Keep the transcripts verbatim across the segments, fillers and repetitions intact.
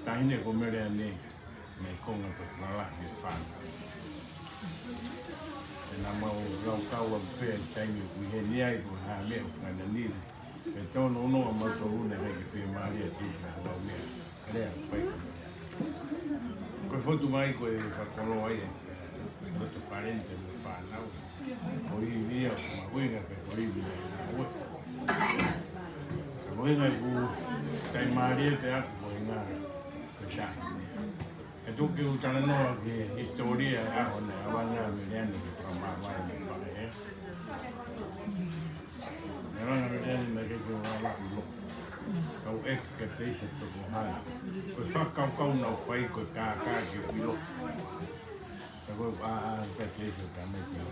Taʻahine ko Mele ʻanenai, mei Konga ko Lala he fānau. Naʻa mau laukau ʻa pē taimi ʻoku ʻi heni ai ko ha meʻa ʻoku ngananili. Pea tōnounou ʻa mautolu naʻe ʻikai ke fiemālie ʻa Tisi na lau meʻa. Lea, fai ko meʻa. Ko e fotu mai ko e fakakoloa ia, ʻa e loto fale ni mo e fānau. Ko ivi ia, ko mahuʻinga pē ko ivi ia ʻa e ue. Ko e mahuʻinga ʻeku taimālie pē ʻaku ko e ngā ko e sā. ʻE tuku ke u talanoa ki he hisitōlia ʻo e ʻaho naʻe ʻavanga ai ʻa Meleane ke fakamāvae mo e faʻē. Naʻe ʻavanga ʻa Meleane naʻe ʻikai ke u lava ʻilo. Kau expectation toko hana. Ko e fakakaukau naʻa ku fai ko e kākā ke u ʻilo. Ka ko e ʻa, ʻa, expectation ka mai ki he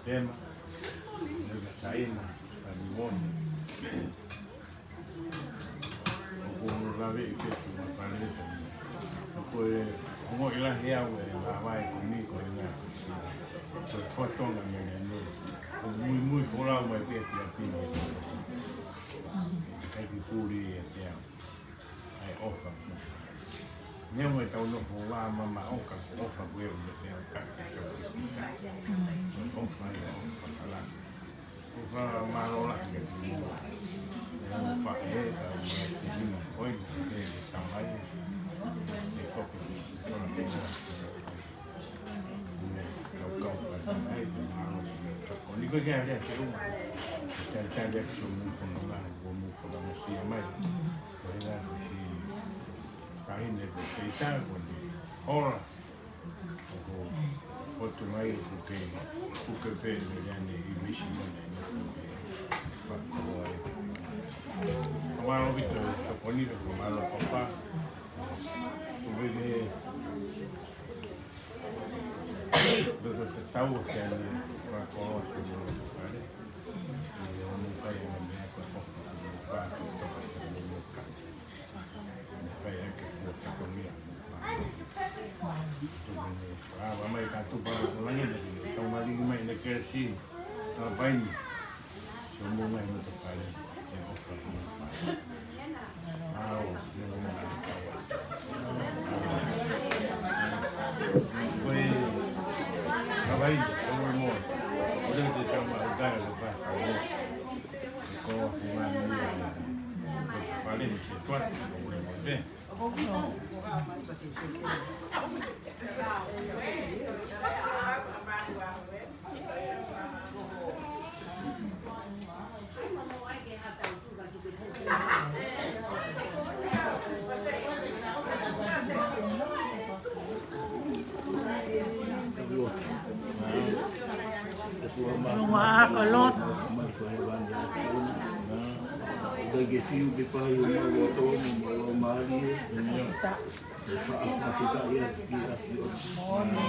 Tema, Saina, Taiuani. ʻOku ou lave ʻi he tuʻunga fale ni. ʻOku ou ongoʻi lahi au e lavae ko eni ko e ngaahi kusi. Ko e fotonga mene ni. ʻOku muimui folau mai pē ki ʻapi ni. ʻIkai ke puli ʻiate au ʻa e ʻofa. Neongo ʻetau nofo ʻa mama ʻoka ko e ʻofa ko e ʻuhi ʻiate au ka ke tau ke pita. ʻOfa ia ʻofa kala. ʻOfa mālō lahi ʻiate kimoua. ʻE ʻofa ʻe ka ʻi ai te nima ko e te te tamai. Te kope ki tona kimoua. Ko e kau ka tana ai te mālō. Ko ni ko ke ale ake uma. Te te ale ake so mu fononga, ko mu fononga sia mai. Ko e la ko si kaine ko seita ko ni. Ora. Ko ko fotu mai ko ke, ko ke pē Meleane i misi mane na ko ke. Fakakoloa e. Mālō ʻaupito, ko ni ko mālō papa. Ko ke Loto tatau ʻa e ane fakakoloa ko e fale. ʻI he ʻono kai ʻa e meʻa ko e ʻofa ko e fale ko e toka ko e moka. Kai ake ko e fatongia. Tuku ni, ʻa, ʻa mai ka tupa ko langi ni, tau malingi mai na kelesi. Ka paini. Sio mo ngai mo te pale, te ʻofa ko e fale. ʻAo, sio mo ngai. Ko e, ka vai, sio mo mo. Ko e te tama o kai ko pa, ka mo. Ko ku ngai mo ngai. Ko e fale mo te tuat, ko mo mo te. Ua aka lot. Ke fiu ke pahi o mau ʻofa mo mau lau mālie. Ke faʻa fakafetaʻi atu ki he ʻAfiona.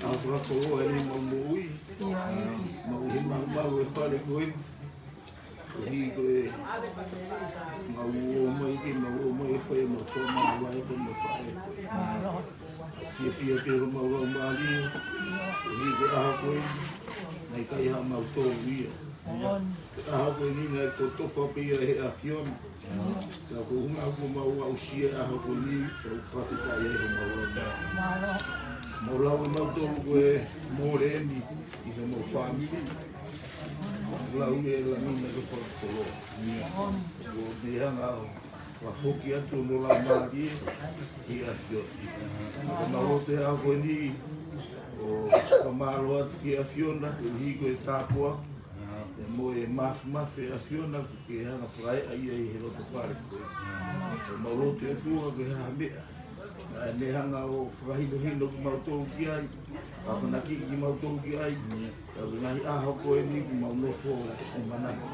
ʻA e fakakoloa eni mau moʻui. Mau ʻi he mau mau e fale ko eni. Koeʻuhi ko e mau ō mai ke mau ō mai e fai mau fō mau vai ko mau faʻē. Fiefia ke ʻo mau lau mālie. Koeʻuhi ko e ʻaho ko eni. Naʻe ʻikai ha mau tō ia. Ko e ʻaho ko eni naʻe kotofa pē ia ʻe he ʻAfiona. Ka ko e ʻuhinga ko mau aʻusia e ʻaho ko eni, tau fakafetaʻi ai ʻo mau lau. Mau lau ʻe mautolu ko e mole eni ʻi he mau fāmili. Lau ʻe Lamina ko e fakakoloa. Ko e meʻa ʻa e ʻaho, ʻa e foki atu ʻo lau mālie ʻi he ʻAfiona. Ka mau lotu he ʻaho ko eni, ʻo fakamālō atu ki he ʻAfiona, koeʻuhi ko e tāpuaki, pea mo e mafimafi ʻa e ʻAfiona, ke hanga fakaeʻa ia ʻi he loto fale ko ē. Pea mau lotu atu ʻa ke ha meʻa. Naʻa ne hanga ʻo fakahinohino kimautolu ki ai, ka ko e naʻe kiʻi kimautolu ki ai, ka ko e ngaahi ʻaho ko eni ʻoku mau nofo ʻo manako.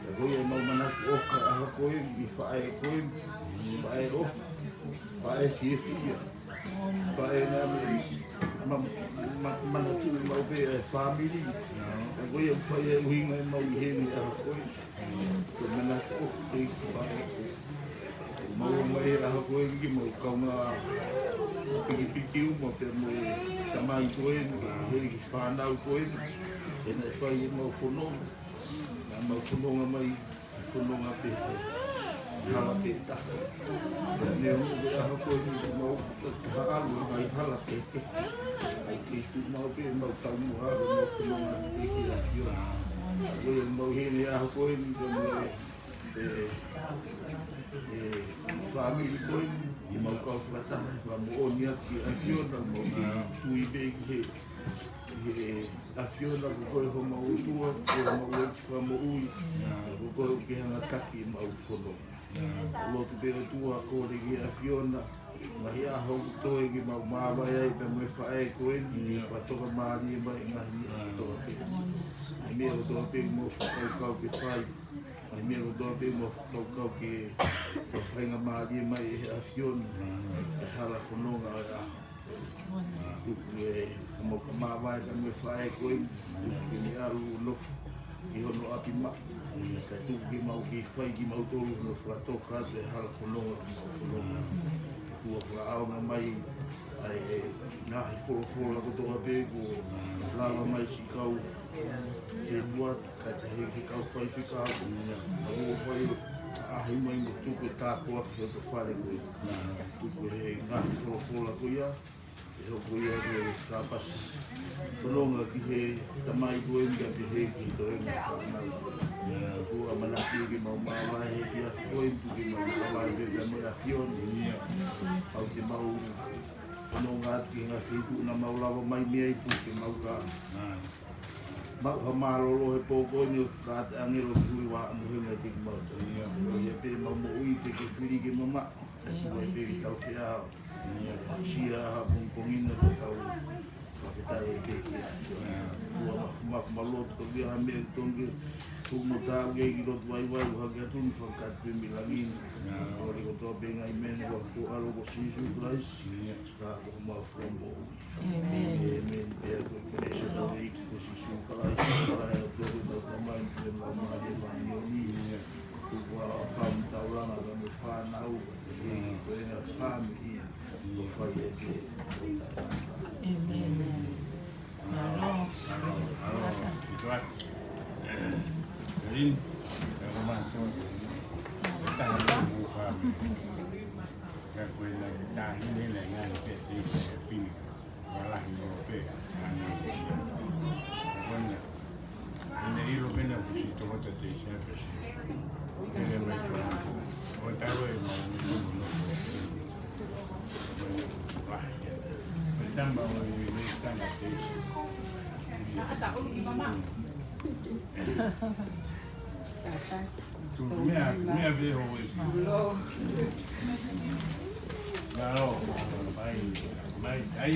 Ka ko ia mau manako ʻofa ʻaho ko eni, faʻē ko eni, faʻē ʻofa, faʻē fiefia. Faʻē naʻa ne ma-, ma-, manatuʻi maʻu pē ʻa e fāmili. Ka ko ia ʻoku fai ai e ʻuhinga ʻemau ʻi heni ʻaho ko ē. Ko e manatu ʻoku kei faʻē. Mau ō mai he ʻaho ko ē ki mau kaungā pikipiki uma pea mo e tamai ko ē, he fānau ko ē. He naʻe fai ʻemau fononga. Naʻa mau fononga mai. Fononga pē. Hala pē taha. Pea neongo e ʻaho ko eni ʻoku mau taha ʻalu ʻi he ngaahi hala kehekehe, ʻoku kei tuʻu maʻu pē ʻemau taumuʻa, ʻemau fononga ʻi he ʻAfiona. Ko ia ʻoku mau ʻi heni he ʻaho ko eni, ko e, e, e fāmili ko eni, ʻoku mau kau fakataha he fakamoʻoni atu ki he ʻAfiona, mau kei tui pē ki he, ki he ʻAfiona, ko koe homau ʻOtua, ko homau ʻEiki Fakamoʻui, ko koe ʻoku ke hanga ʻo taki ʻemau fononga. Lotu pē ʻOtua, kole ki he ʻAfiona, ngaahi ʻaho ʻoku toe ke mau māvae ai pea mo e faʻē ko eni, ke fakatoka mālie mai e ngaahi meʻa kotoa pē. Ngaahi meʻa kotoa pē ʻoku mau fakakaukau ke fai, ngaahi meʻa kotoa pē ʻoku mau fakakaukau ke fakafaingamālie mai ʻe he ʻAfiona e hala fononga ʻo e ʻaho. Tuku ke mau ka māvae pea mo e faʻē ko eni, tuku ke ne ʻalu ʻo nofo ʻi hono ʻapi maʻu. Ka tuku ke mau kei fai kimautolu hono fakatoka atu e hala fononga ʻoku mau fononga. Tuku ke fakaʻaonga mai ʻa e ngaahi folofola kotoa pē kuo lava mai siʻi kau ʻEtuate, kae taha ki he kau faifekau, ka ʻoku fai ʻo ʻaʻahi mai mo tuku e tāpuaki ki hoto fale ko ē. Tuku he ngaahi folofola ko ia, ʻe hoko ia ko e kāpasa fononga ki he tamai ko eni kae pehē ki he toenga fānau. Tuku ʻamanaki ke mau māvae he efiafi ko eni, tuku ke mau māvae pē pea mo e ʻAfiona. Pau ke mau fononga atu ki he ngaahi feituʻu naʻa mau lava mai mei ai, tuku ke mau ka maʻu ha mālōlō he pō ko eni ʻo fakataha ʻāngelo ki he hui vahaʻa mohenga kiate kimautolu. ʻOku ʻi ai pē ʻemau moʻui te ke fili ke mamaʻo. Tuku ai pē ke tau feʻao. Asia ha pongipongi na te tau fakafetaʻi ai pē ki he ʻAfiona. Tuku ke mau, mau lotu ko ia ha meʻa ʻoku tonu ke tuku mo taau ki he lotu vaivai ʻoku hake atu ni, fakakātoa pē mei langi ni. Kole kotoa pē ngaahi meʻa ni ʻi he huafa ho ʻAlo ko Sīsū Kalaisi. Ka ko homau Fakamoʻui. ʻĒmeni. ʻĒmeni. Pea ko e kelesi ʻa hotau ʻEiki ko Sīsū Kalaisi, ko e ʻofa ʻa e ʻOtua ko ʻetau Tamai, mo e Laumālie Māʻoniʻoni, tuku ʻa e ʻofa mo e taulanga ʻa e fānau, ʻi he ko e ngaahi fāmili, ʻo fai ʻaki. ʻĒmeni. Mālō. Mālō. Mālō. Mālō. Ka ko e na tahi ne na ngani ke te se pini. Wala hi no pe. Ana. Ko na. Ina ilo pena kusi to hota te se pe se. Ina mai ko. O tau e mau ni no no. Wala. Tamba o ni me tanga te se. Ata o ni mama. Tata. Tuku meʻa, meʻa pē ʻo e. Mālō. Mālō. Mai, mai, ai.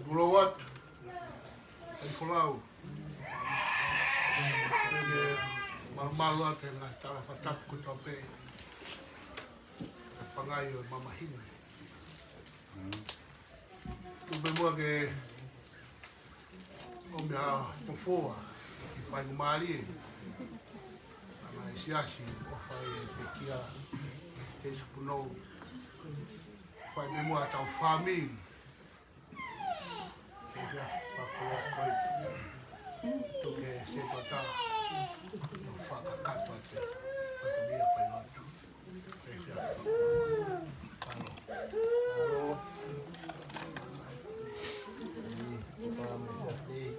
Kulo atu, ʻai folau. Pea ke malumalu atu he ngaahi tala fakatapu kotoa pē. Pangai ʻo e mamahi ni. Tuku pē muʻa ke ʻomi ha ʻofa, faingamālie. ʻA e siasi, ʻofa e pekia, he sapunou. Fai pē muʻa ʻetau fāmili. Ke fia fakakoloa koe. Tuku ke se kota. ʻO fakakakato atu. Fatongia fai lotu. Ke fia fakakoloa. Alo. Alo. Ni, papa me fia fei.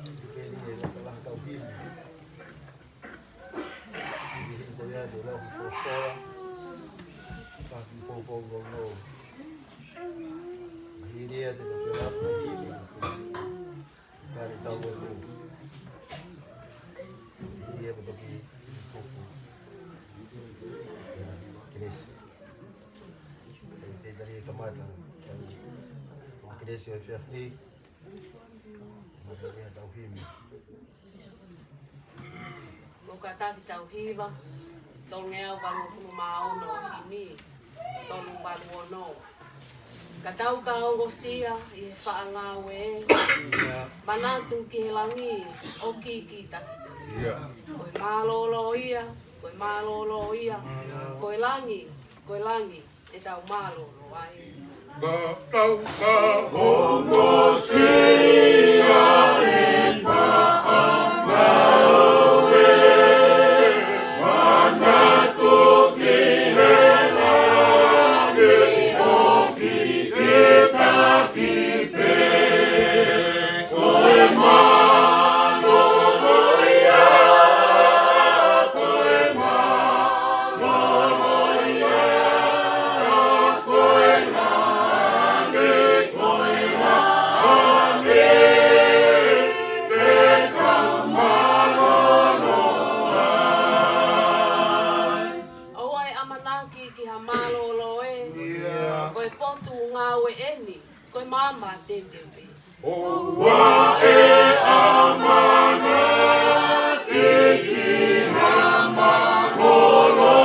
Ni peni e la la kau hili. Ni hili ko ia te la fo fo. Ka ki fo fo lo lo. Hili ia te la la kau hili. Kare tau ʻo tau. Ia ko toki Kamata. Mo kelesi ʻo e efiafi ni. Mo kelesi ʻa e tau himi. Mo kātaki tau hiva, tolungeau valungofulu mā ono ʻo e himi, tolu valu ono. Ka tau ka ongosia ʻi he faʻa ngāue, manatu ki he langi ʻo kikitaki. Ko e mālōlō ia, ko e mālōlō ia, ko e langi, ko e langi, te tau mālōlō ai. Ka tau ka ongosia ʻi he faʻa ngāue, manatu ki he langi ʻo kikitaki pē. Ko e mālōlō ia, ko e mālōlō ia, ko e langi, ko e langi, te tau mālōlō ai. ʻOua ʻe ʻamanaki ki ha mālōlō ē. Ko e potungāue ʻeni, ko e maama teuteu pē. ʻOua ʻe ʻamanaki ki ha mālōlō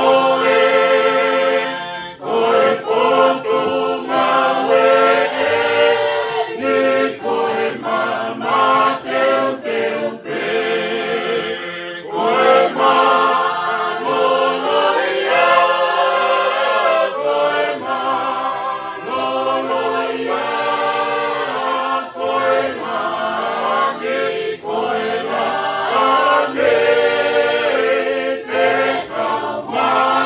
ē, ko e potungāue ʻeni, ko e maama teuteu pē. Ko e mālōlō ia, ko e mālōlō ia, ko e langi, ko e langi, te tau mālōlō ai.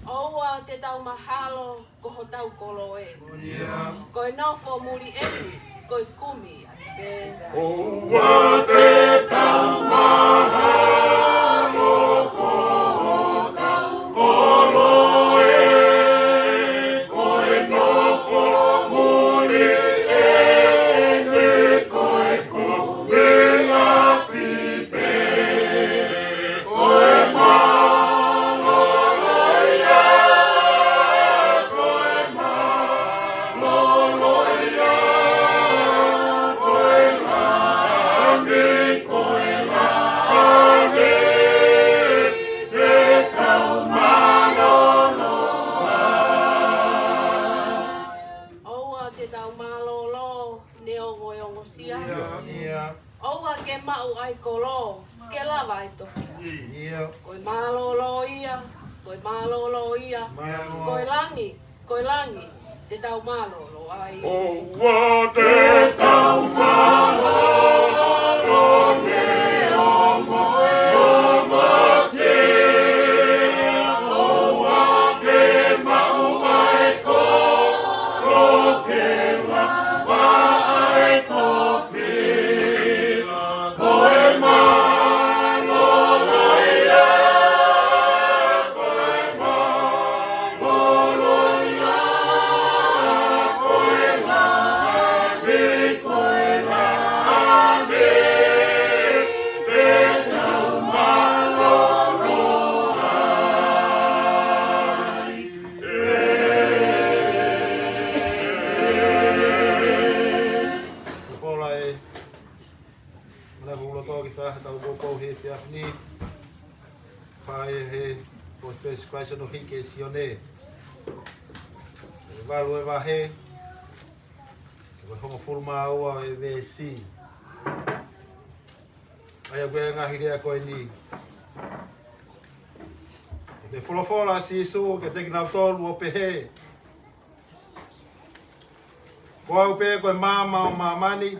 ʻOua te tau mahalo ko hotau kolo ē. Ko e nofo muli ʻeni, ko e kumi ʻaki pē. ʻOua te tau mahalo ko hotau kolo ē. Ko e nofo muli ʻeni, ko e kumi ʻaki pē. Ko e mālōlō ia, ko e mālōlō ia, ko e langi, ko e langi, te tau mālōlō ai. ʻOua te tau mālōlō neongo e ongosia. ʻOua ke maʻu ʻa e kolo ke lava ʻa e tofiʻa. Ko e mālōlō ia, ko e mālōlō ia, ko e langi, ko e langi, te tau mālōlō ai. ʻOua te tau mālōlō neongo e ongosia. ʻOua ke maʻu ʻa e kolo ke lava ʻa e tofiʻa. Ko e mālōlō ia, ko e mālōlō ia, ko e langi, ko e langi, te tau mālōlō ai. Ko e fola ē, mana ko ulo tō ki fā he tau kōpou he efiafi ni. Fai he ko Spes Christ no hike Sione. E valu e vahe, ko e hongofulu mā ua e veesi. ʻA ia ko e ngaahi lea ko eni. Ko e folofola ʻa Sīsū kiate kinautolu ʻo pehē, ko au pē ko e maama ʻo māmani.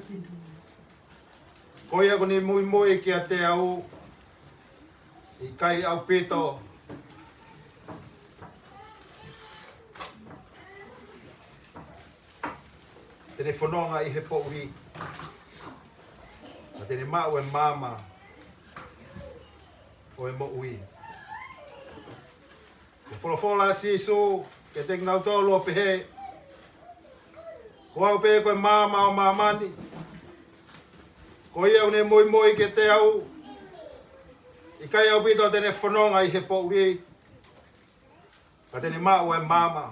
Ko ia ʻoku ne muimui kiate au, ʻikai ʻaupito te ne fononga ʻi he poʻuli, ka te ne maʻu e maama ʻo e moʻui. Ko e folofola ʻa Sīsū kiate kinautolu ʻo pehē, ko au pē ko e maama ʻo māmani. Ko ia ʻoku ne muimui kiate au, ʻikai ʻaupito te ne fononga ʻi he poʻuli, Ka te ne maʻu e maama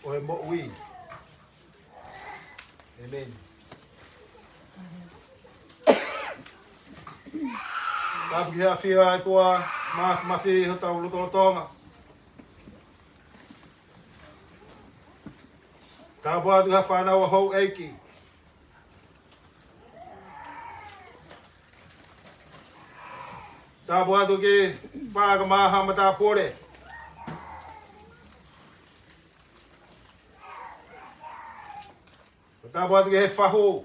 ʻo e moʻui. ʻĒmeni. Tapu ki he ʻafio ʻa e ʻOtua Māfimafi ʻi hotau lotolotonga. Tapu atu ki he fānau ʻa houʻeiki. Tapu atu ki he pā ka maha matāpule. Tapu atu ki he fahu.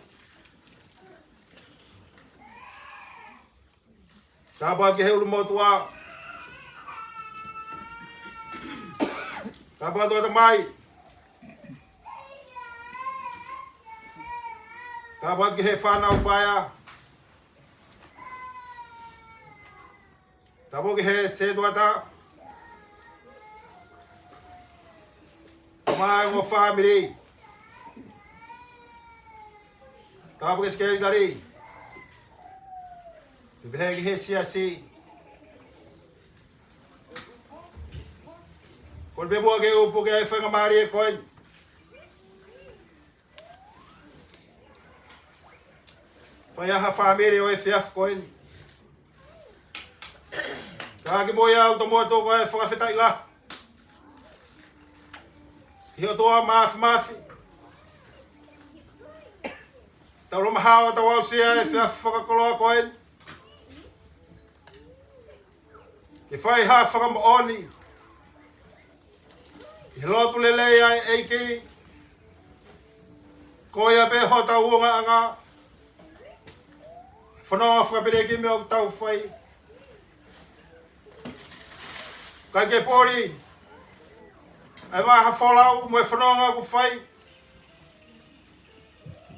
Tapu atu ki he ʻulumotuʻa. Tapu atu ʻatamai. Tapu atu ki he fānau paea. Tapu ki he sētuata. Mo e ongo fāmili. Tapu ki he sekelitali. Pehē ki he siasi. Kole pē muʻa ke u puke ʻa e faingamālie ko eni. Fai ʻa e fāmili ʻo e efiafi ko eni. Ka ki mui au tomuʻa ʻoku ou fakafetaʻi lahi ki he ʻOtua Māfimafi. Tau lōmahao, tau aʻusia e efiafi fakakoloa ko eni. Ke fai ha fakamoʻoni ʻi he lotu lelei ʻa e ʻEiki, ko ia pē hotau ʻulungaanga, fononga fakapelekime ʻoku tau fai. Kae ke poli ʻa e vaha folau mo e fononga ʻoku fai,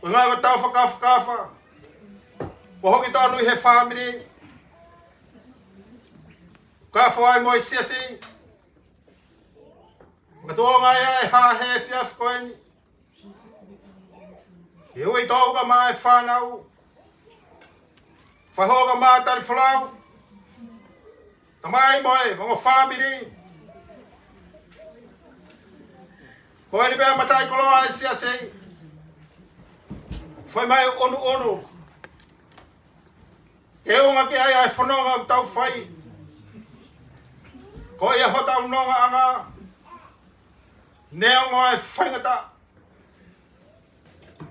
ʻuhinga ko ʻetau fakafakafa, ʻo hoko tonu ʻi he fāmili, ka fai mo e siasi. Ka tuʻunga ia e hā he efiafi ko eni. ʻI he ui tau ka mai fānau, faʻē ka mai tali folau, tamai mo e ongo fāmili. Ko eni pē mataʻikoloa ʻa e siasi. Fai mai ʻunuʻunu ke ʻuhinga ki ai ʻa e fononga ʻoku tau fai. Ko ia hotau nongaʻanga, neongo e faingataʻa,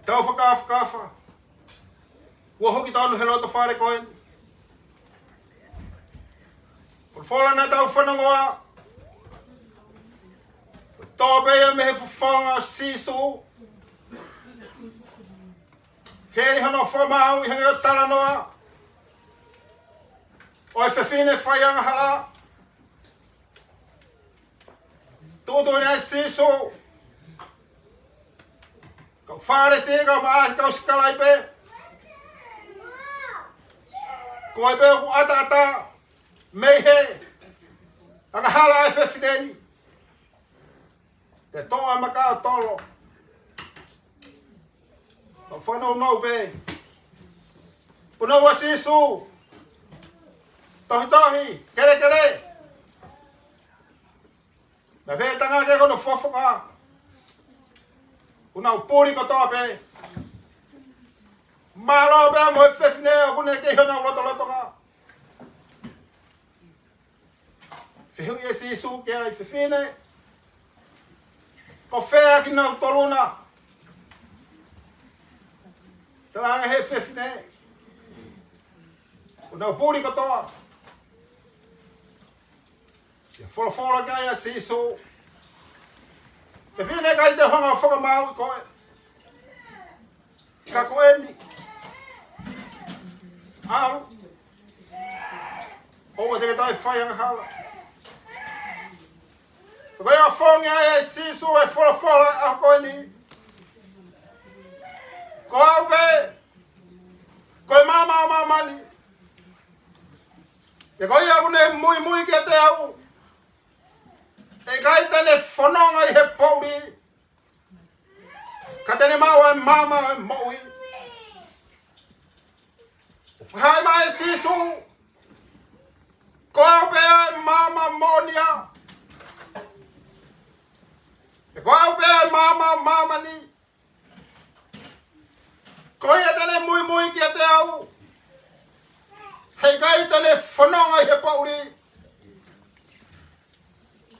tau fakafakafa, kuo hoko tonu he loto fale ko eni. Folofola naʻa tau fanongoa, tō pē ia mei he fofonga ʻo Sīsū. Hili hono fakamaau ʻi he ngaahi talanoa ʻo e fefine faiangahala. Tuʻutuʻuni ʻa Sīsū, kau Fālesi, kau maʻa, kau sikalaipe. Ko e pē ʻoku ʻataʻatā mei he angahala ʻa e fefine ni. Te toa maka ʻo tolo. Kau fanongo pē. Punou ʻa Sīsū. Tohitohi, kelekele. Naʻe pehē ʻe he tangata ko hono fofonga, kuo nau puli kotoa pē. Mālō pē mo e fefine ʻoku ne kei honau lotolotonga. Fehuʻi ʻe Sīsū ki ai, fefine, ko fē ʻa kinautolu na? Talaange ʻe he fefine, kuo nau puli kotoa. Pea folofola ki ai ʻa Sīsū, fefine, ʻikai te u hanga ʻo fakamaauʻi koe, ka ko eni, ʻalu, ʻoua te ke toe faiangahala. Ko ia ʻoku ʻoange ai ʻe Sīsū e folofola ʻa ko eni, ko au pē ko e maama ʻo māmani. Pea ko ia ʻoku ne muimui kiate au, ʻe ʻikai te ne fononga ʻi he poʻuli, ka te ne maʻu ʻa e maama ʻo e moʻui. Fakahā mai ʻe Sīsū, ko au pē ʻa e maama moʻonia. He ko au pē ʻa e maama ʻo māmani. Ko ia te ne muimui kiate au, heʻikai te ne fononga ʻi he poʻuli,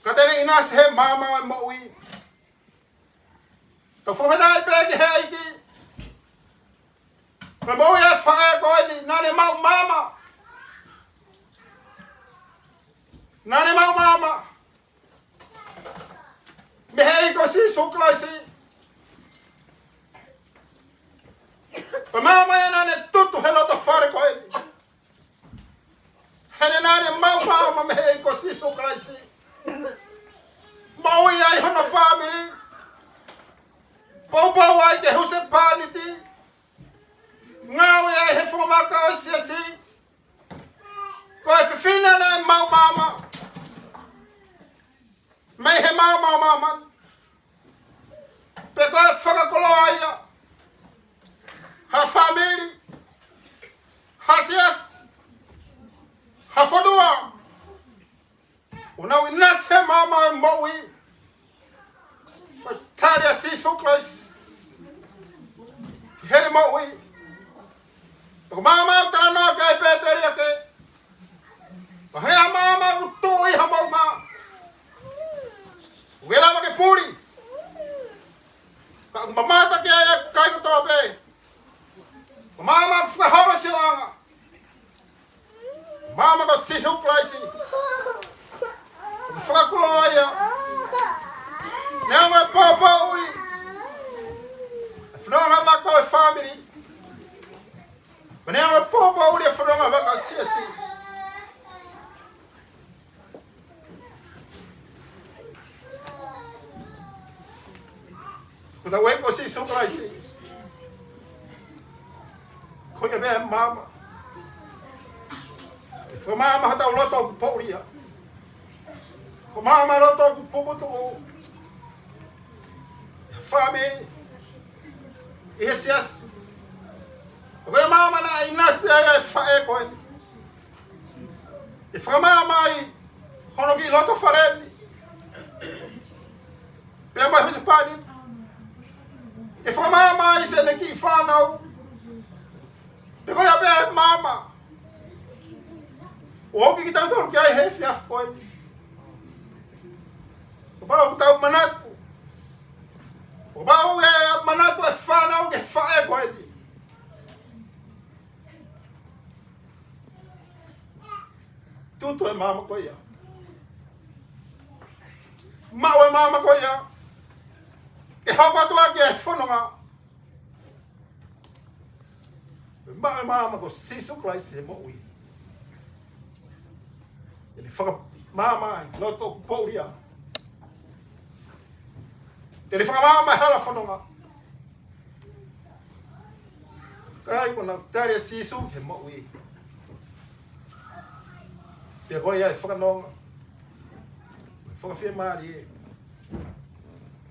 ka te ne ʻinasi he maama ʻo e moʻui. Tau fakafetaʻi pē ki he ʻEiki. Ko e moʻui ʻa e faʻē ko eni, naʻa ne maʻu maama. Naʻa ne maʻu maama mei he ʻEiki ko Sīsū Kalaisi. Ko e maama ia naʻa ne tutu he loto fale ko eni. He naʻa ne maʻu maama mei he ʻEiki ko Sīsū Kalaisi. Moʻui ai hono fāmili. Poupou ai ki he husepāniti. Ngāue ai he fakamaka ʻo e siasi. Ko e fefine naʻe maʻu maama mei he maama ʻo māmani. Pea ko e fakakoloa ia ha fāmili, ha siasi, ha fonua, ʻo nau ʻinasi he maama ʻo e moʻui. Ko e tali ʻa Sīsū Kalaisi ki heʻene moʻui. Ko e maama ʻoku talanoa ki ai Pēteli ake, ko e hā e maama ʻoku tuʻu ʻi homou mā? ʻOku ke lava ke puli, ka ʻoku mamata ki ai ʻa e kakai kotoa pē. Ko e maama ʻoku fakaholo sioʻanga. Maama ko Sīsū Kalaisi. Fakakoloa ia. Neongo e poupouʻi e fononga vaka ʻo e fāmili, pea neongo e poupouʻi e fononga vaka ʻo e siasi, ko hotau ʻEiki ko Sīsū Kalaisi, ko ia pē ʻa e maama. ʻE fakamaama hotau loto ʻoku poʻuli ia. Ko e maama loto ʻoku puputuʻu ʻi he fāmili, ʻi he siasi. Ko e maama naʻe ʻinasi ai ʻa e faʻē ko eni. ʻE fakamaama ai hono kiʻi loto fale ni, pea mo e husepāniti. ʻE fakamaama ai siʻene kiʻi fānau. Pea ko ia pē ʻa e maama ʻoku ʻoange kiate kitautolu ki ai he efiafi ko eni. Kapau ʻoku tau manatu, kapau ʻe manatu e fānau ki he faʻē ko eni, tutu e maama ko ia. Maʻu e maama ko ia ke hoko atu ʻaki e fononga. Maʻu e maama ko Sīsū Kalaisi he moʻui. Te ne fakamaama ai loto ʻoku poʻuli ia. Te ne fakamaama e hala fononga. Kae ʻoua naʻa tali ʻa Sīsū he moʻui. Pea ko ia e fakanonga, fakafiemālie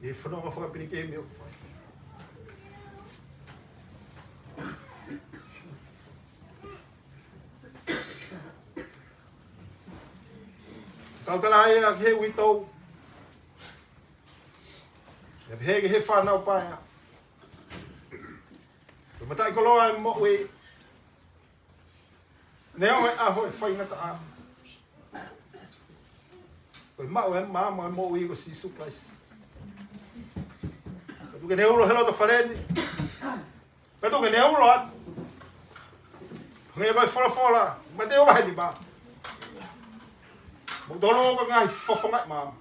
ʻi he fononga fakapilikimi ʻoku fai. Tau tala ia ki he uitou. ʻE pehē ki he fānau paea, ko e mataʻikoloa e moʻui, neongo e ʻaho ʻe faingataʻa, ko e maʻu e maama ʻo e moʻui ko Sīsū Kalaisi. Pea tuku ke ne ulo he loto fale ni. Pea tuku ke ne ulo atu. Hangē ko e folofola, Mataio vahe nima: Mou tolonga ki he ngaahi fofongaʻi maama.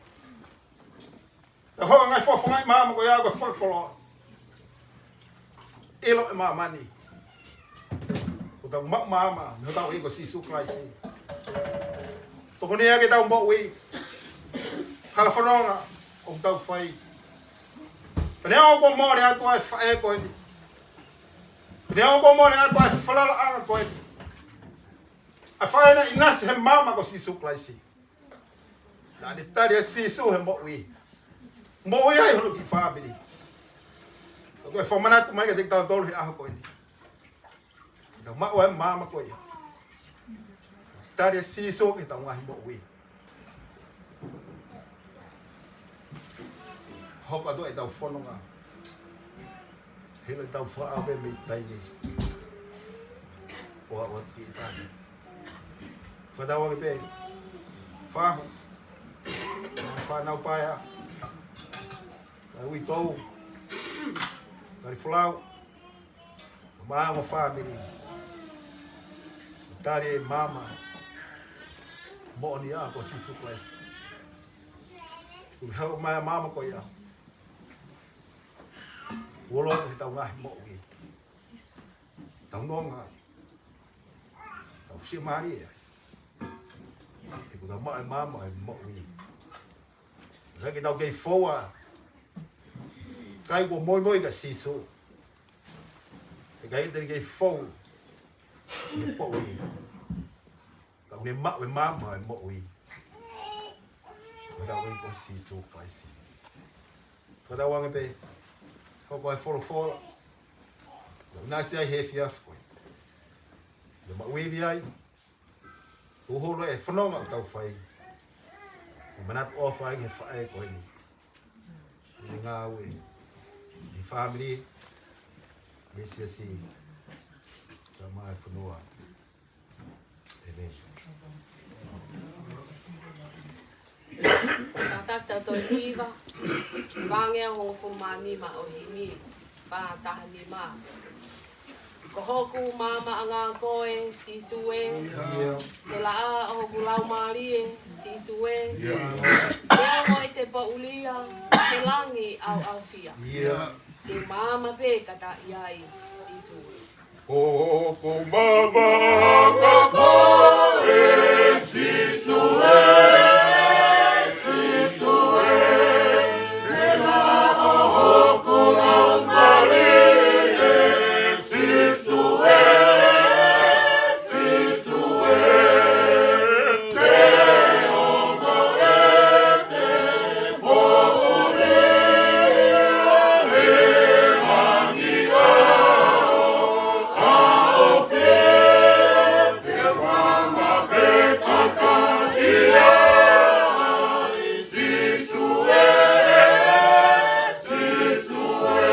Pea ko e ngaahi fofongaʻi maama ko ia ko e fakakoloa. ʻIlo ʻe māmani ʻoku tau maʻu maama mei hotau ʻEiki ko Sīsū Kalaisi. Tokoni ia ki heʻetau moʻui, hala fononga ʻoku tau fai. Pea neongo kuo mole atu ʻa e faʻē ko eni, pea neongo kuo mole atu ʻa e falalaʻanga ko eni, ʻa e faʻē naʻe ʻinasi he maama ko Sīsū Kalaisi, naʻa ne tali ʻa Sīsū he moʻui. Moʻui ai hono kiʻi fāmili. Ko e fakamanatu mai kiate kitautolu he ʻaho ko eni, tau maʻu e maama ko ia. Tali ʻa Sīsū ki heʻetau ngaahi moʻui. Hoko atu ʻetau fononga. Hilo ʻetau fakaʻau pē mei taimi. ʻO aʻu atu ki taimi. Fakatauange pē. Fahu. Fānau Paea. Uitou. Talifolau. Maʻa mo e fāmili. Tali e maama moʻoni ʻa ko Sīsū Kalaisi. Kuo haʻu mai ʻa e maama ko ia. Uolo ʻetau ngaahi moʻui. Tau nonga. Tau fiemālie. He kuo tau maʻu e maama ʻo e moʻui. ʻIkai ke tau kei fou ʻa e kai kuo moimoi kia Sīsū. ʻIkai te ne kei fou ʻi he poʻuli. Ka ʻoku ne maʻu e maama ʻo e moʻui. Ko e ʻuhinga ko Sīsū Kalaisi. Fakatauange pē, hoko e folofola. Naʻa ʻosi ʻi he efiafi ko ē. Naʻa mau ivi ai. Kuo holo e fononga ʻoku tau fai. Kuo manatu ʻofa ai he faʻē ko eni. ʻI he ngāue. ʻI he fāmili. ʻI he siasi. Ka mai fonua. ʻĒmeni. Kātaki ʻetau toe hiva, fāngeau hongofulu mā nima ʻo e himi, fā taha nima. Ko hoku maama ʻanga koe, Sīsū ē. ʻIo. He laʻā ʻo hoku laumālie, Sīsū ē. ʻIo. He ongo ʻete poʻulia, he langi ʻauʻaufia. ʻIo. Ke maama pē kata ʻi ai, Sīsū ē. Ko hoku maama ʻanga koe, Sīsū ē, Sīsū ē. He laʻā ʻo hoku laumālie, Sīsū ē, Sīsū ē. He ongo ʻete poʻulia, he langi ʻauʻaufia. Ke maama pē kata ʻi ai, Sīsū ē, Sīsū ē.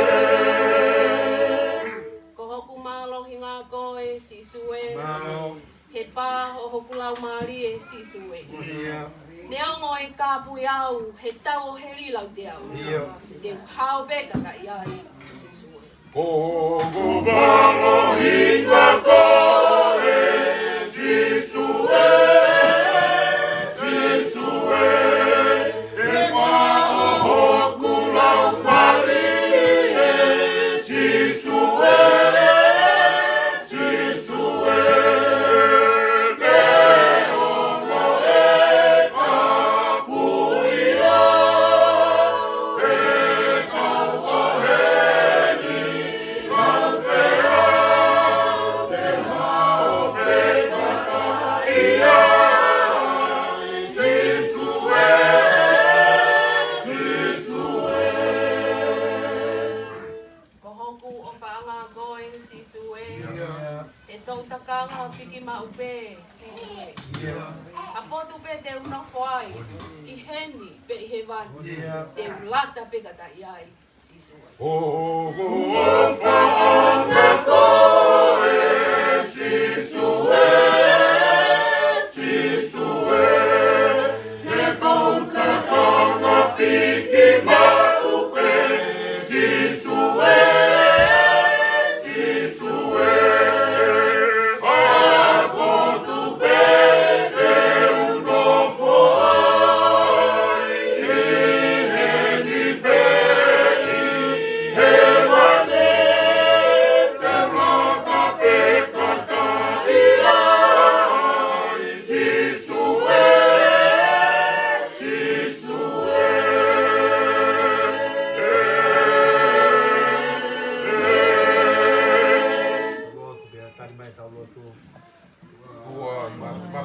Ko hoku mālohinga koe, Sīsū ē. Mālō. He pā ʻo hoku laumālie, Sīsū ē. ʻIo. Neongo e kāpui au, he tau ʻo heli lau te au. ʻIo. Te u hao pē kata ʻi ai, Sīsū ē. Ko hoku mālohinga koe, Sīsū ē, Sīsū ē. He pā ʻo hoku laumālie, Sīsū ē, Sīsū ē. He ongo e kāpui au, he tau ʻo heli lau te au, te u hao pē kata ʻi ai, Sīsū ē, Sīsū ē. Ko hoku ʻofaʻanga koe, Sīsū ē. ʻIo. He toʻu takanga piki maʻu pē, Sīsū ē. ʻIo. ʻA potu pē te u nofo ai, ʻi heni pe ʻi hēvani. ʻIo. Te u lata pē kata ʻi ai, Sīsū ē. Ko hoku ʻofaʻanga koe, Sīsū ē, Sīsū ē. He toʻu takanga piki maʻu pē, Sīsū ē, Sīsū ē. ʻA potu pē te u nofo ai, ʻi heni pe ʻi hēvani, te u lata pē kata ʻi ai, Sīsū ē, Sīsū ē. Lotu pea tali mai ʻetau lotu. Ua ma ma.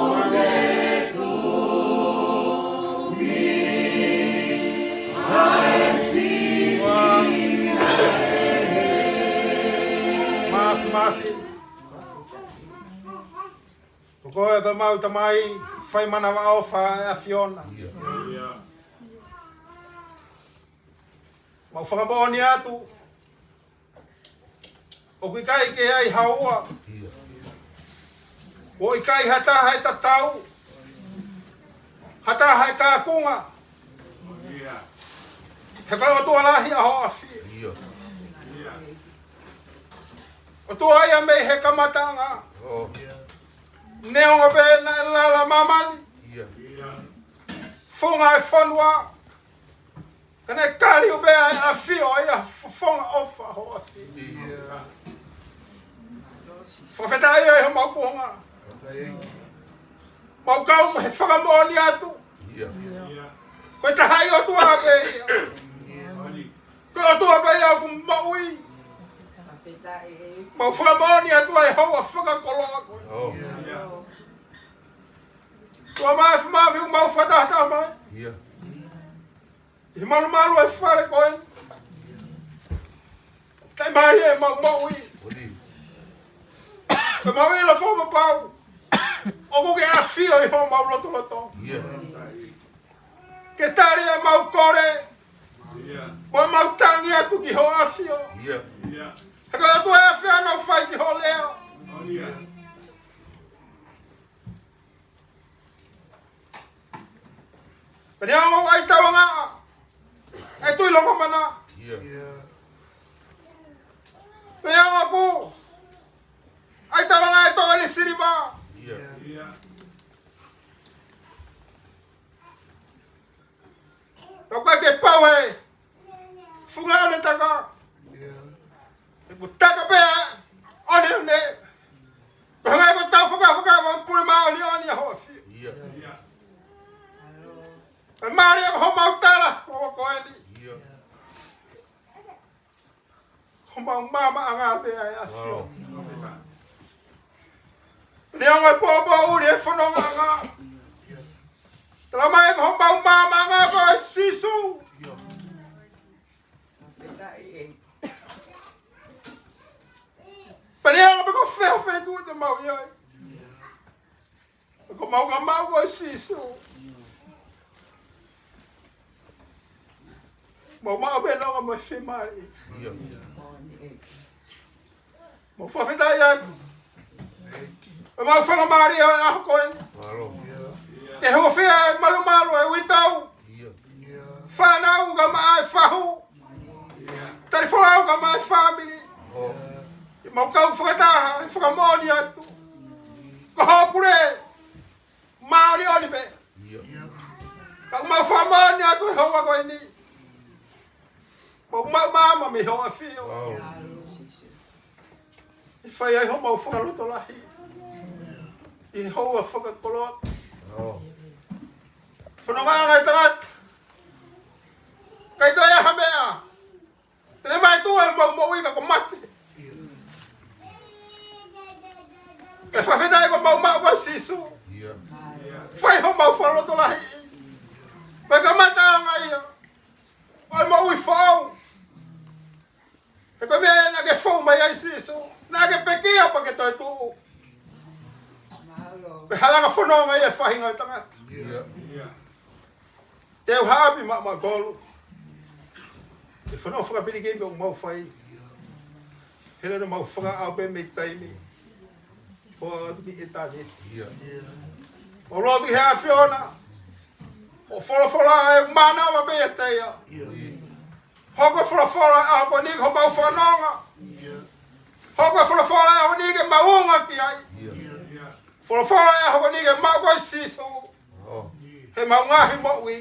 Māfimafi. Ko koe ko ʻemau Tamai, fai manavaʻofa ʻa e ʻAfiona. Mau fakamoʻoni atu, ʻoku ʻikai ke ʻi ai ha ua. ʻOku ʻikai ha taha ʻe tatau, ha taha ʻe kaunga. He ko e ʻOtua lahi ʻa hoʻo ʻAfio. ʻOtua ia mei he kamataʻanga. Neongo pē naʻe lala māmani, funga e fonua, ka naʻe kali ʻo pē ʻa e ʻAfio ʻa ia, fofonga ʻofa hoʻo ʻAfio. Fakafetaʻi ʻa e homau kuonga. Mau kau mo e fakamoʻoni atu, ko e taha ʻi ʻOtua pē ia. Ko e ʻOtua pē ia ʻoku moʻui. Mau fakamoʻoni atu ʻa e houa fakakoloa ko ē. ʻIo. Tuʻa Māfimafi, mau fakataha mai. ʻIo. ʻI he malumalu ʻo e fale ko ē. Taimi ʻe mau moʻui. Ko e mau ʻilo fakapapau ʻoku ke ʻafio ʻi homau lotolotonga. ʻIo. Ke tali ʻemau kole. Mo ʻemau tangi atu ki hoʻo ʻafio. ʻIo. He ko e ʻOtua ʻe ʻafio ʻo fai ki hoʻo lea. Pea neongo ʻa e tauʻanga ʻa e Tuʻi Longomaʻa. ʻIo. Pea neongo ʻa e tauʻanga ʻa e Toʻohili Siliva. ʻIo. Ka ʻoku ʻikai ke pau e funga ʻo e taka. ʻOku taka pē ʻa e ʻoneʻone. Ko e hanga ʻe he ʻOtua ʻo fakafaka mo pule māʻoniʻoni ʻa hoʻo ʻafio. ʻIo. ʻE mālie ko homau tala, ʻo ko eni. ʻIo. Homau maamaʻanga pē ʻa e ʻafio. Neongo e poupouʻi e fonongaʻanga. Talamai ko homau maamaʻanga ko e Sīsū. Pea neongo pe ko fē ʻa e feituʻu te mau ʻi ai. Ko homau maamaʻanga ko e Sīsū. Mau maʻu pē nonga mo e fiemālie. ʻIo. Mau fakafetaʻi atu. ʻOku mau fakamālie ʻa e ʻaho ko eni. Mālō. Ke hūfia e malumalu ʻa e uitou. ʻIo. Fānau kae ʻumaʻā e fahu. Talifolau kae ʻumaʻā e fāmili. ʻIo. ʻOku mau kau fakataha, ʻi he fakamoʻoni atu. Ko hoʻo pule māʻoniʻoni pē. ʻIo. Ka ʻoku mau fakamoʻoni atu he houa ko eni. Mau maʻu maama mei hoʻo ʻafio. ʻE fai ai homau fakalotolahi. ʻI he houa fakakoloa. Fonongaʻanga ʻa e tangata. ʻIkai toe ʻi ai ha meʻa te ne vaetuʻu ai homau moʻui ka ko e mate. ʻE fakafetaʻi ko homau maʻu ko e Sīsū. ʻIo. Fai homau fakalotolahi. Pea kamata ʻa e anga ia ʻo e moʻui foʻou. He ko e meʻa naʻa ke fou mai ai Sīsū. Naʻa ke pekia pea ke toetuʻu. Pea halanga fononga ia ʻa e faʻahinga ʻo e tangata. ʻIo. Te u haʻapi maʻamautolu. ʻE fononga fakapilikiimi ʻoku mau fai. He lele mau fakaʻau pē mei taimi. ʻO atu ki ʻitāniti. ʻIo. ʻOku lotu ki he ʻAfiona. Ko e folofola ʻe mānava pē ʻiate ia. ʻIo. Hoko e folofola ʻa e ʻaho ko eni ko homau fononga. ʻIo. Hoko e folofola ʻa e ʻaho ko eni ke mau ʻunga ki ai. ʻIo. Folofola ʻa e ʻaho ko eni ke mau ko e Sīsū. ʻO. He homau ngaahi moʻui.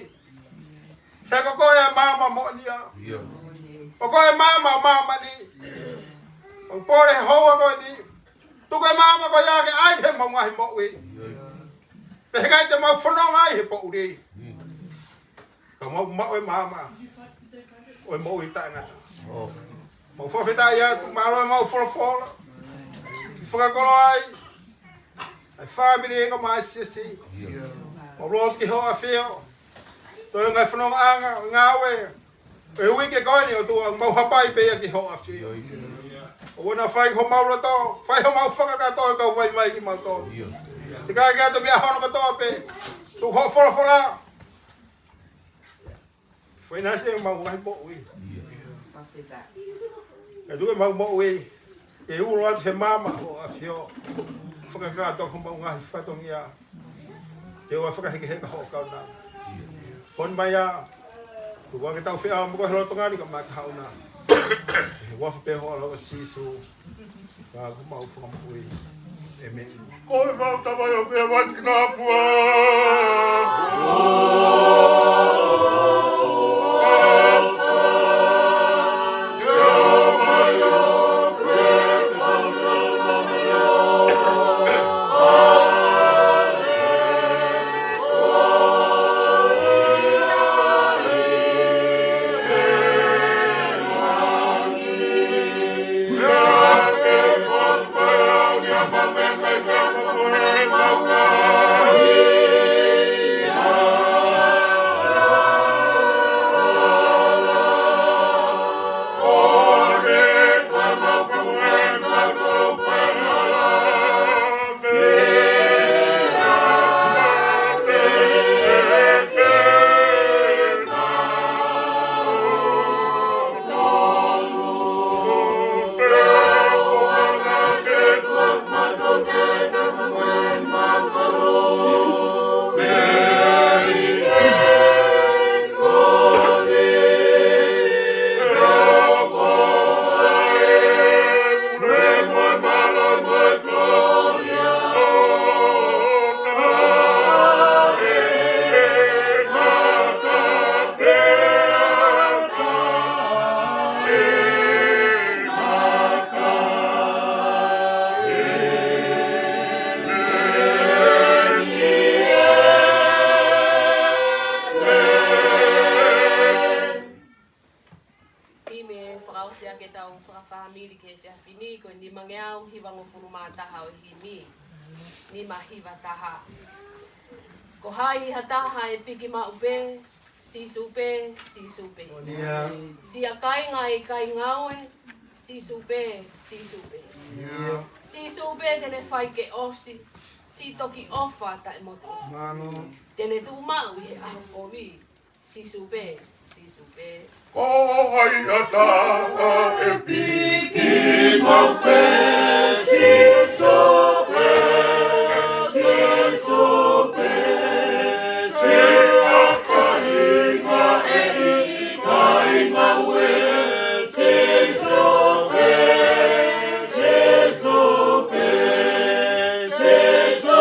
He ko koe ʻa e maama moʻonia. ʻIo. Ko koe ʻa e maama ʻo māmani. ʻOku pole he houa ko eni. Tuku e maama ko ia ke ʻai he homau ngaahi moʻui. ʻIo. Pea ʻikai te mau fononga ai he poʻuli. ʻIo. Ka mau maʻu e maama ʻo e moʻui taʻengata. ʻO. Mau fakafetaʻi atu, mālō e mau folofola. Fakakoloa ai ʻa e fāmili ʻo e ngaahi siasi. ʻIo. Mau lotu ki hoʻo ʻAfio. Toe ngaahi fonongaʻanga, ngāue ʻo e uike ko eni ʻOtua, mau hapai pē ia ki hoʻo ʻAfio. ʻIo. ʻOua naʻa fai homau loto, fai homau fakakātoa ʻo kau vaivai kimautolu. ʻIo. Siʻi kakai atu mei he ʻaho ni kotoa pē. Tuku hoʻo folofola. Fai naʻa se mau ngaahi moʻui. ʻIo. Ka tuku e mau moʻui ke ulo atu he maama hoʻo ʻAfio. Fakakātoa homau ngaahi fatongia. Ke ʻoua fakahekeheka hoʻo kaunanga. Honi mai ā, tuku ange ʻetau feʻao mo koe he lolotonga ni kae ʻumaʻā e kahaʻu na. He huafa pē ho ʻAlo ko Sīsū. Ka ko homau Fakamoʻui. ʻĒmeni. Ko e mau tamai ʻoku ʻi he vani ki nā pua. Himi ʻe fakaʻosi ʻaki ʻetau fakafāmili ki he efiafi ni, ko e nimangeau hivangofulu mā taha ʻo e himi. Nima hiva taha. Ko hai ha taha ʻe piki maʻu pē, Sīsū pē, Sīsū pē. Ia. Siʻa kāinga ʻe ʻikai ngāue, Sīsū pē, Sīsū pē. Ia. Sīsū pē te ne fai ke ʻosi, siʻi toki ʻofa taʻemotu. Mālō. Te ne tuʻu maʻu ʻi he ʻaho kovi, Sīsū pē, Sīsū pē. Ko hai ha taha ʻe piki maʻu pē, Sīsū pē, Sīsū pē. Siʻa kāinga ʻe ʻikai ngāue, Sīsū pē, Sīsū pē. Sīsū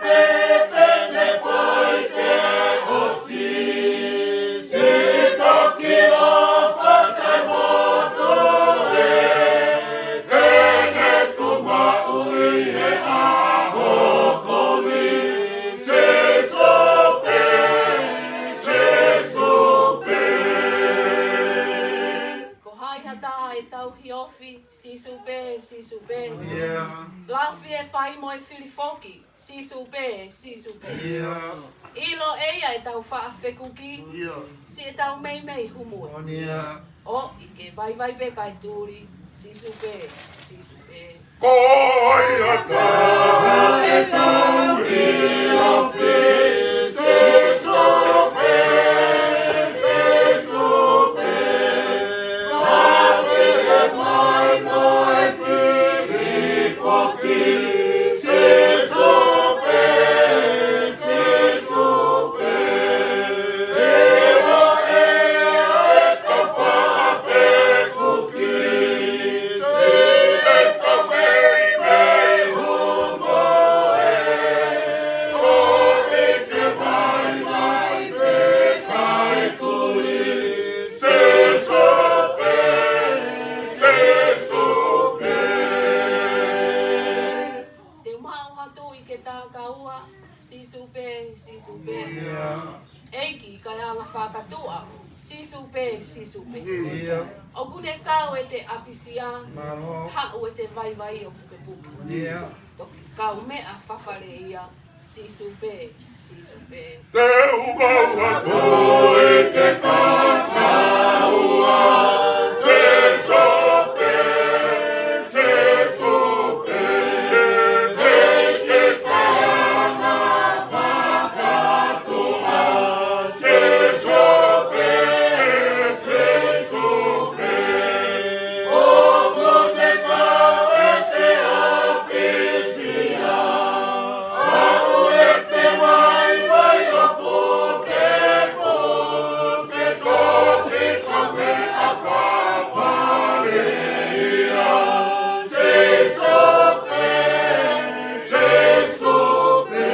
pē te ne fai ke ʻosi, siʻi toki ʻofa taʻemotu ē, te ne tuʻu maʻu ʻi he ʻaho kovi, Sīsū pē, Sīsū pē. Ko hai ha taha ʻe tauhi ofi, Sīsū pē, Sīsū pē. Ia. Lafi ʻe fai mo e fili foki, Sīsū pē, Sīsū pē. Ia. ʻIlo ʻe ia ʻetau faʻa fekuki, ia, siʻetau meimei humu ē. Ia. ʻOi ke vaivai pē kae tuli, Sīsū pē, Sīsū pē. Ko hai ha taha ʻe tauhi ofi, Sīsū pē, Sīsū pē. Lafi ʻe fai mo e fili foki, Sīsū pē, Sīsū pē. ʻIlo ʻe ia ʻetau faʻa fekuki, siʻetau meimei humu ē. ʻOi ke vaivai pē kae tuli, Sīsū pē, Sīsū pē. Te u maʻu ha tuʻi ke takaua, Sīsū pē, Sīsū pē. Ia. ʻEiki kae anga fakatuʻa, Sīsū pē, Sīsū pē. Ia. ʻOku ne kau ʻete ʻapisia, mālō, haʻu ʻete vaivai ʻo pukepuke. Ia. Toki kaumeʻa fafale ia, Sīsū pē, Sīsū pē. Te u maʻu ha tuʻi ke takaua, Sīsū pē, Sīsū pē. ʻEiki kae anga fakatuʻa, Sīsū pē, Sīsū pē. ʻOku ne kau ʻete ʻapisia, haʻu ʻete vaivai ʻo pukepuke, toki kaumeʻa fafale ia, Sīsū pē, Sīsū pē.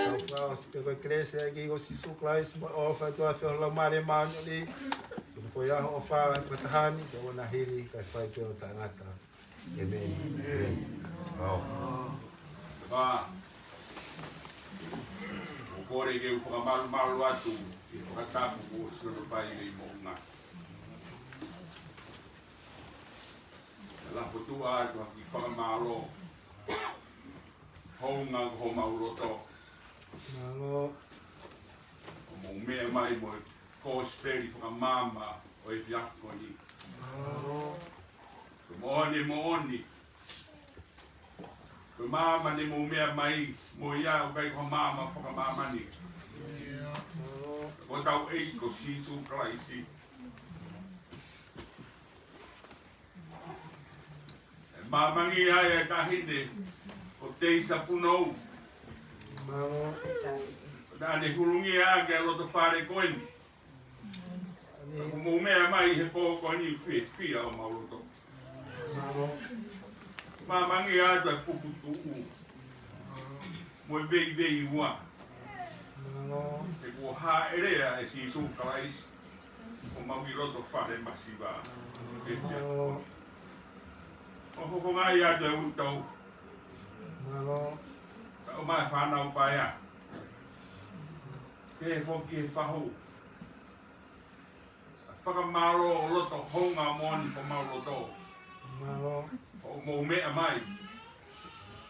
Tau fakaʻosi pē ko e kelesi ʻa e ʻEiki ko Sīsū Kalaisi mo e ʻofa ʻa e ʻOtua, feohi ʻa e Laumālie Māʻoniʻoni, ke ko ia ʻofa ʻa e matahani, ke ʻoua naʻa hili, kae fai pē ʻo taʻengata. ʻĒmeni. ʻĒmeni. Pea, ʻoku ou kole ke u fakamalumalu atu ʻi he fakatapu kuo ʻosi hono fai mei moʻunga. Ke lava ʻo tuʻu atu ha kiʻi fakamālō. Hounga ko homau loto. Mālō. ʻO mou meʻa mai mo e kosipeli fakamaama ʻo e efiafi ko eni. Mālō. Ko e moʻoni, moʻoni. Ko e maama ne mou meʻa mai mo ia ʻoku ʻikai ko ha maama fakamāmani. Mālō. Ko hotau ʻEiki ko Sīsū Kalaisi. ʻE maamangia ai ʻa e taʻahine ko Teisa Punou. Mālō. Naʻa ne hulungia ʻaki ʻa e loto fale ko eni. ʻOku mou meʻa mai he pō ko eni fiefia homau loto. Mālō. Maamangia atu ʻa e puputuʻu mo e veiveiua. Mālō. He kuo hāʻele ʻa Sīsū Kalaisi ʻo mau ʻi loto fale masiva. Mālō. ʻO hokonga atu e utau. Mālō. Ka ʻomai fānau paea. He foki he fahu. Fakamālō ʻo loto houngaʻia moʻoni ko mau loto. Mālō. ʻOku mou meʻa mai.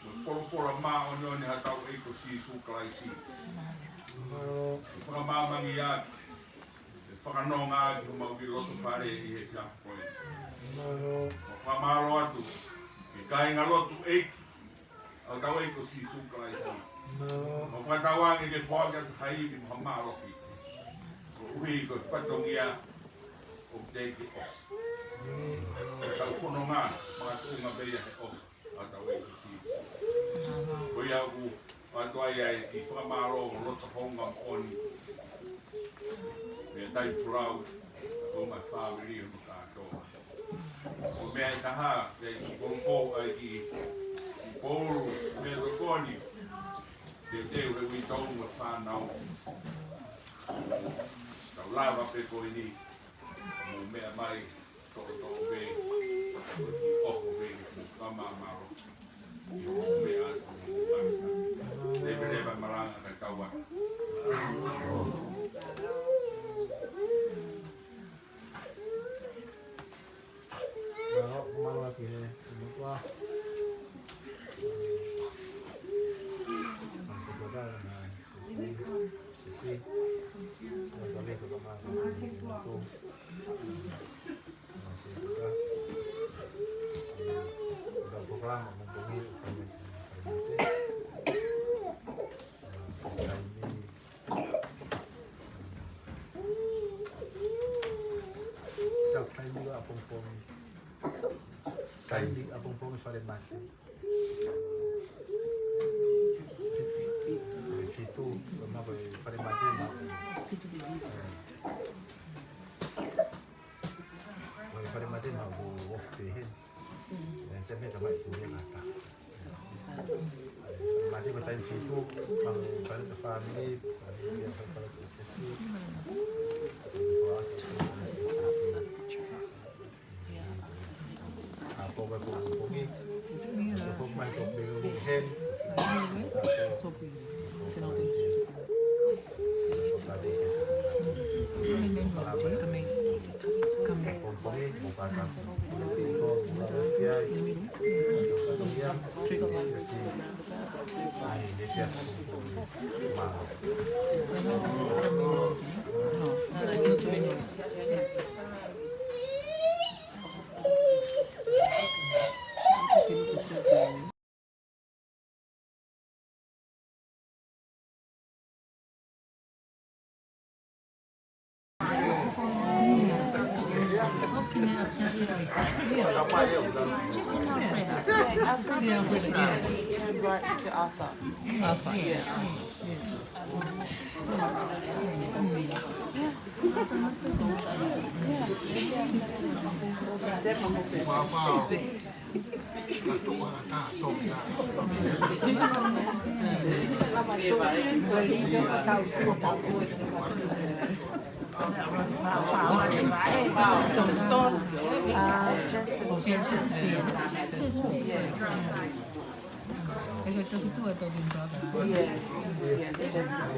Mo e folofola māʻoniʻoni ʻa hotau ʻEiki ko Sīsū Kalaisi. Mālō. ʻE fakamāmangi ʻaki. ʻE fakanonga ʻaki homau kiʻi loto fale ʻi he efiafi ko eni. Mālō. ʻOku fakamālō atu. ʻE kāinga lotu ʻEiki. ʻA hotau ʻEiki ko Sīsū Kalaisi. Mālō. ʻOku fakatauange ke foaki atu ha ivi mo ha mālohi. Koeʻuhi ko e fatongia ʻoku teʻeki ʻosi. Mālō. Tau fononga, makatuʻunga pē ia he ʻofa ʻa hotau ʻEiki ko Sīsū. Mālō. Ko ia ʻoku ʻoatu ai ʻa e kiʻi fakamālō ʻo loto houngaʻia moʻoni. Meʻa tai pulau, ko ma fāmili mo kātoa. Ko e meʻa ʻe taha, ʻe ki Poupou, ʻa e ki, ki Poulu, meʻa tokoni. Te te ue uitou mo e fānau. Tau lava pē ko eni, mou meʻa mai, toʻotoʻo pē, ʻoku ʻoho pē, mou fakamālō. Mou meʻa, mou meʻa. Leveleva malanga ka tau atu. Mālō, mālō atu he, he motuʻa. Mālō, mālō, mālō. Sisi. Mālō, mālō, mālō. Mālō, sisi. Mālō, sisi. Mālō, polokalama, mālō, mālō. Mālō, mālō. Tau taimi ʻapongipongi. Taimi ʻapongipongi fale mate. Fitu, ko e mako e fale mate ma. Ko e fale mate ma ko off pē he. ʻE, se meʻa tamai tu ia kata. Mate ko e taimi fitu, ma ko e fale ka fāmili, fāmili ia fale ka sesi. A po ko e pongipongi. Ko e foki mai ko e pelu hen. Turn right to Arthur. Arthur. Yeah. Uh, Jensen. Jensen. Yeah. Yeah, yeah, Jensen.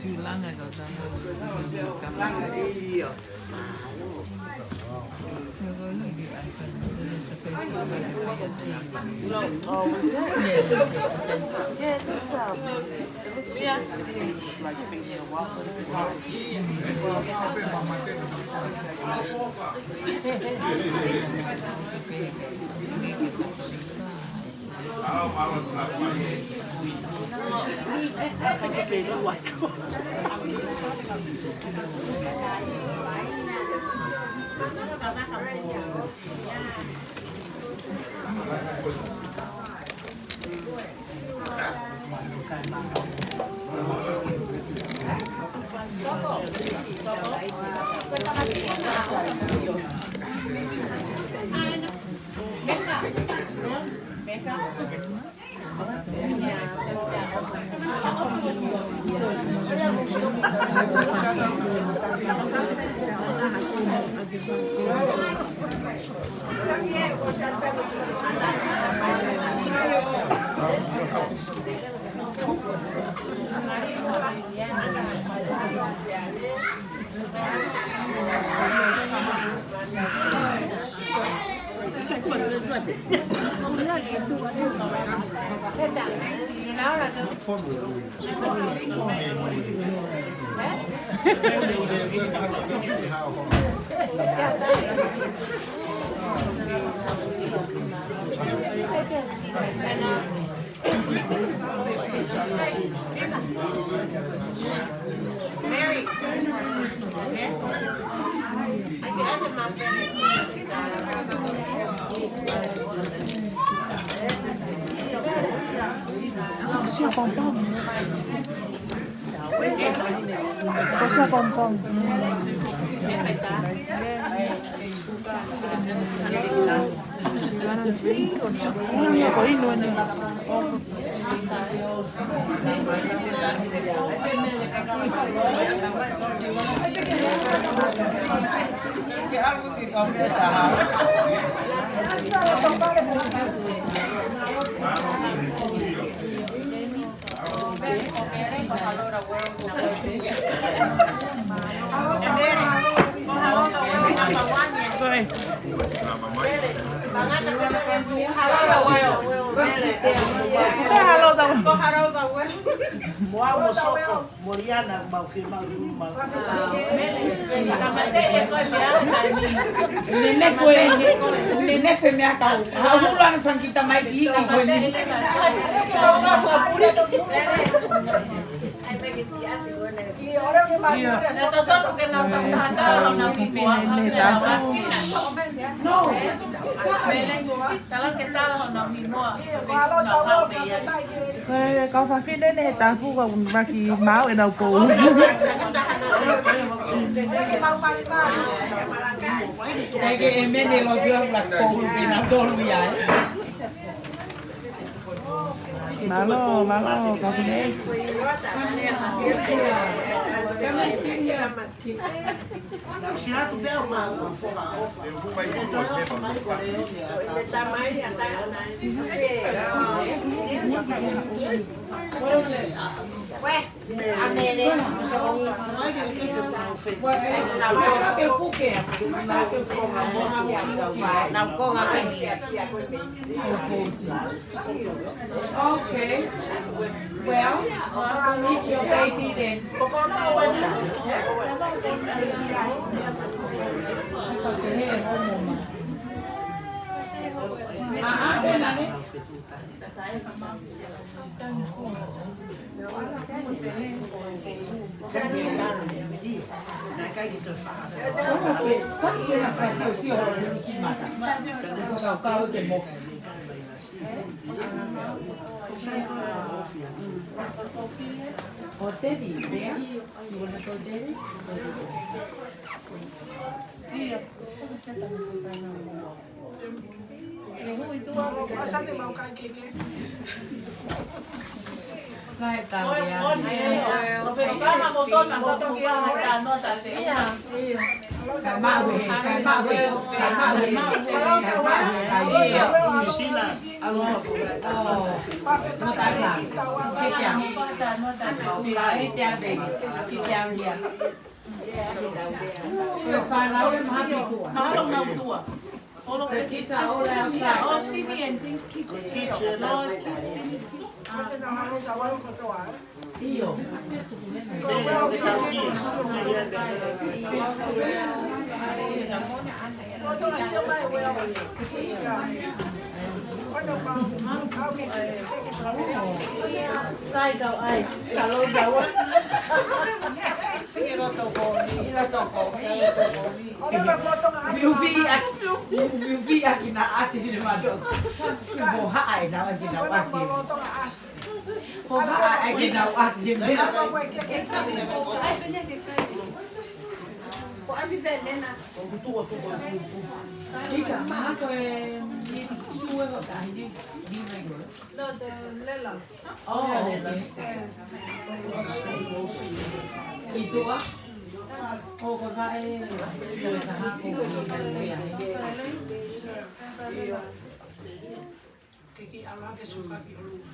Sui langa kau tanga. Langa. Ia. Oh, was that? Yeah, it looks, um, it looks like facing a wall, but it's not. Kosi a pongpong. Kosi a pongpong. Inu ia ko inu inu. Ko e. Ko e halo tau. Mo au mo Soko, mo Liana, mau fie mau, mau. Nenefe, nenefe meʻa kau. Hau hulu ʻana fanga kiʻi tamaiki iiki ko eni. ʻIo. Ko e siʻi fefine ʻeni he tafu. Ko e kau fafine ʻeni he tafu, ka ʻoku maki maʻu ʻenau pou. Teke e mene lo tua la pou pe na tolu ia, ē. Mālō, mālō, ka pine. Siʻi atu pē au ma foha ofa. E tō ofa mai ko Leone a ta. Okay. Well, it's your baby then. Or Daddy, there? You wanna go, Daddy? Naʻe tau ia. Kae maʻu ē, kae maʻu ē, kae maʻu ē, kae maʻu ē, kae maʻu ē. Oh, no, that's not. Sit down. Sit, sit down, baby. Sit down here. Mahalo nau tua. All of the kids are all outside. All Sini and things kids. Kids here, no, kids, Sini's kids. ʻIo. Sai kau ai, kalo kau. Sike loto ko, ila toko, ila toko. Fiu fi aki, fiu fi aki na asi ni mato. Ko haʻa e na aki na asi. Ko haʻa e aki na asi ni. Happy birthday, Nena. Ika, mahalo ko e, ni sue ho tahi ni, ni mai ko. No, the Lela. Oh, okay. Ituʻa? Oh, ko e vaʻe, sio e taha ko e, ko e, ko e, Ke ki ala ke suka ki ʻolunga.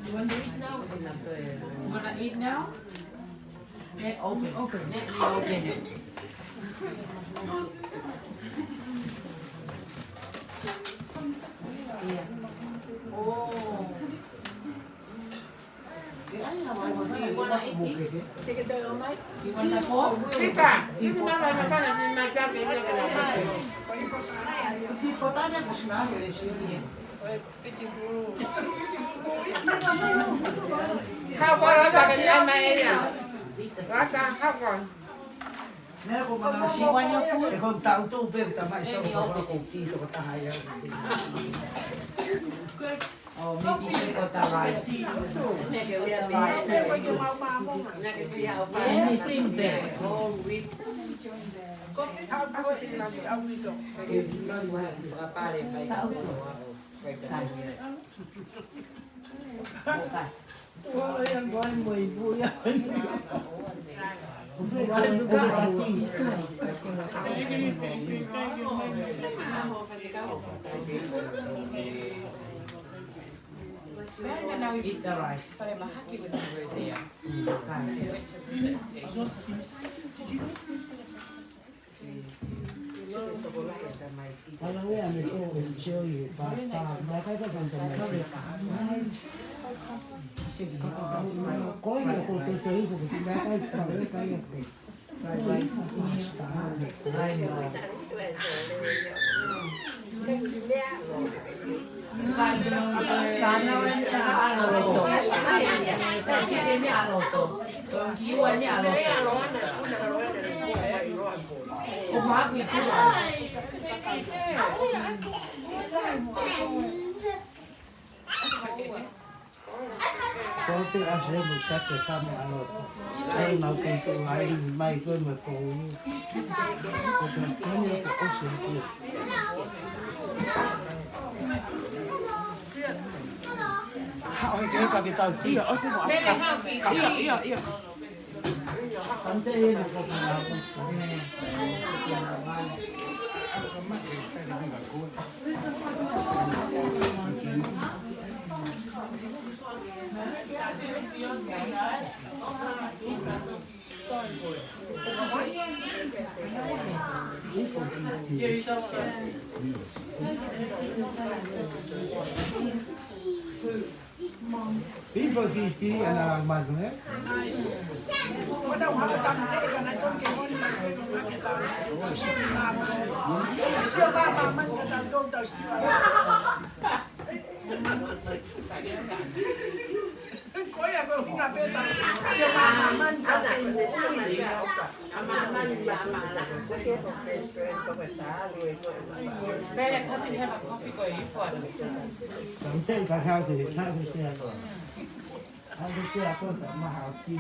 You want to eat now? You want to eat now? Yeah, open. Open. Let me open it. Yeah. Oh. Do you wanna eat this? You want the fork? Pita, sini mama, mama, sini mama, sini mama. Hau ko e rata ke ni ama e ia. Rata, hau ko. Meʻa ko mana si wani o fu. E ko tau tau pe ta mai sa ko ko ki to ko ta hai. Oh, maybe she got the rice. Anything there. Eat the rice. Ko te ase mo sa ke kamo ano. Ai mau ke tu ai mai ko mo ko. Ko te kamo ko ose ko. Ha, ʻoku ke ka ke kau ki. Ia, ʻoku ke ka ke kau ki. Ia, ia, ia. Before he, he and I, my man.